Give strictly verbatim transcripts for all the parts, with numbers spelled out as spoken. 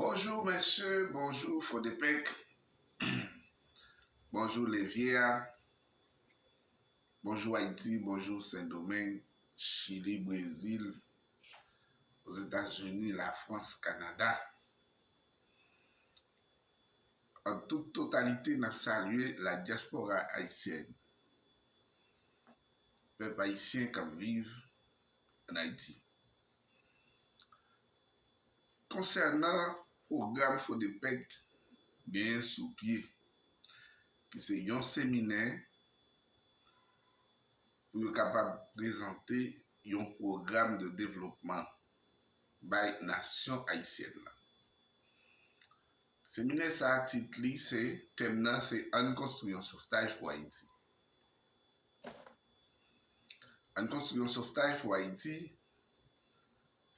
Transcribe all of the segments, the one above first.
Bonjou mesye, bonjou Fodepec, bonjou Levye a, bonjou Ayiti, bonjou Sendomeng, Chili, Brezil, Ozetazini, Lafrans, Kanada. An tout totalite, n ap salye la dyaspora ayisyèn, pèp ayisyen k ap viv ann Ayiti. Konsènan pwogram Fodepec genyen sou pye, ki se yon seminè pou yo kapab prezante yon pwogram de devlopman bay nasyon ayisyèn nan. Seminè sa a, tit li se, tèm nan se Ann konstwi yon sovtaj pou Ayiti. Ann konstwi yon sovtaj pou Ayiti,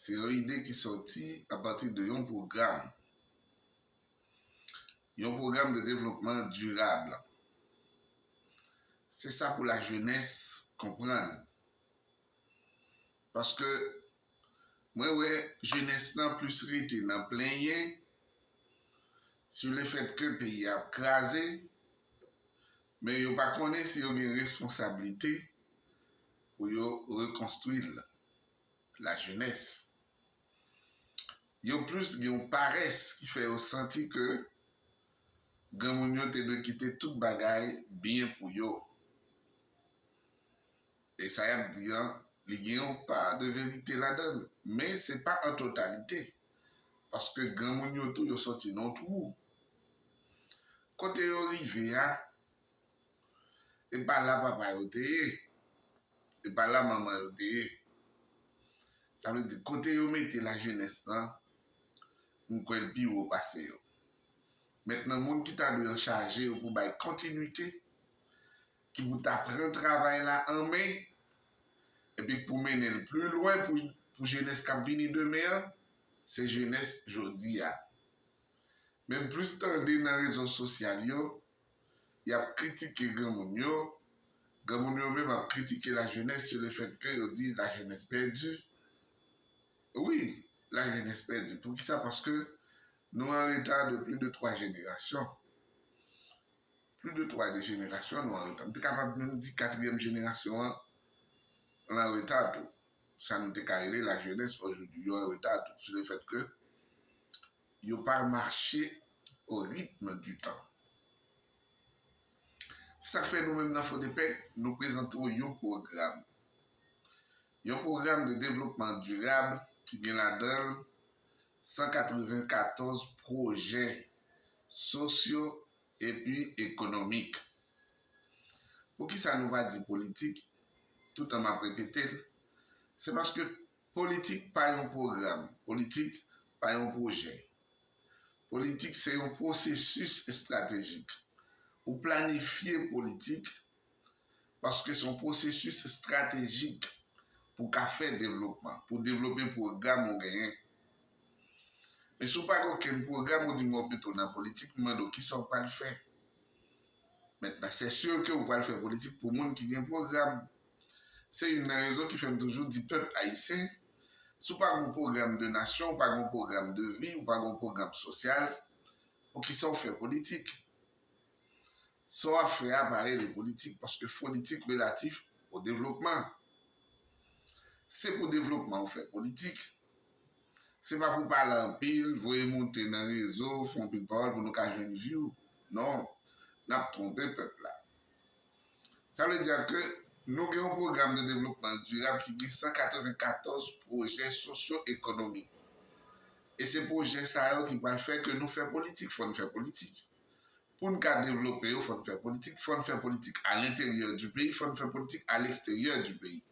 se yon ide ki sòti apati de yon pwogram. Yon pwogram de devlopman dirab. Se sa pou lajenès konprann. Paske mwen wè jenès lan plis rete nan plenyen sou lefètke peyi a ap kraze, men yo pa konnen si yo gen responsablite pou yo rekonstwi l. Lajenès. Yo plis gen yon parès ki fè yo santi ke granmoun yo te dwe kite tout bagay byen pou yo. E sa y ap di an, li gen yon pa de verite ladan l, men se pa an totalite, paske granmoun yo tou, yo sòti nan yon twou. Kote yo rive a, e pa la papa yo te ye, e pa la manman yo te ye. Sa vle di, kote yo mete lajenès lan, m kwè l pi wo pase yo. Mentnan, moun ki ta dwe anchaje yo pou bay kontinite, ki pou ta pran travay la an men, epi k pou mennen l pli lwen pou, pou jenès k ap vini demen an, se jenès jodi a. Men m plis tande nan rezo sosyal yo, y ap kritike granmoun yo, granmoun yo menm ap kritike lajenès sou lefètke yo di lajenès pèdi. Wi, lajenès pèdi. Poukisa? Paske nou an reta de plis de twa jenerasyon. Plis de twa jenerasyon nou an reta. M te kapab menm di katriyèm jenerasyon an, l an reta tou. Sa nou te ka rele lajenès ojodi, yo an reta tou. Sou lefètke yo pa mache au rythme du temps. Se sa k fè nou menm nan Fodepec, nou prezante w yon pwogram. Yon pwogram de devlopman dirab ki gen ladan l san katreven katòz pwojè sosyo epi ekonomik. Poukisa nou pa di politik? Toutan m ap repete l, se paske politik pa yon pwogram, politik pa yon pwojè. Politik se yon pwosesis estratejik. Ou planifye politik paske se yon pwosesis estratejik pou w ka fè devlopman, pou w devlope pwogram ou genyen. Men si w pa gen okenn pwogram, ou di mwen w pito nan politik, m mande w kisa w pral fè. Mentnan, se si ke ou pral fè politik pou moun ki gen pwogram. Se youn nan rezon ki fè m toujou di pèp ayisyen, si w pa gen yon pwogram de nasyon, ou pa gen yon pwogram de vi, ou pa gen yon pwogram sosyal, poukisa w fè politik? Sa w ap fè a pa rele politik, paske politik relatif o devlopman. Se pou devlopman ou fè politik. Se pa pou pale anpil, voye moute nan rezo, fè anpil pawòl pou nou ka jwenn view. Non, n ap twonpe pèp la. Sa vle di ke nou gen yon pwogram de devlopman dirab ki gen san katreven katòz pwojè sosyo-ekonomik. E se pwojè sa yo ki pral fè ke nou fè politik, fò n fè politik. Pou n ka devlope yo, fò n fè politik, fò n fè politik à l'intérieur du pays, fò n fè politik à l'extérieur du pays.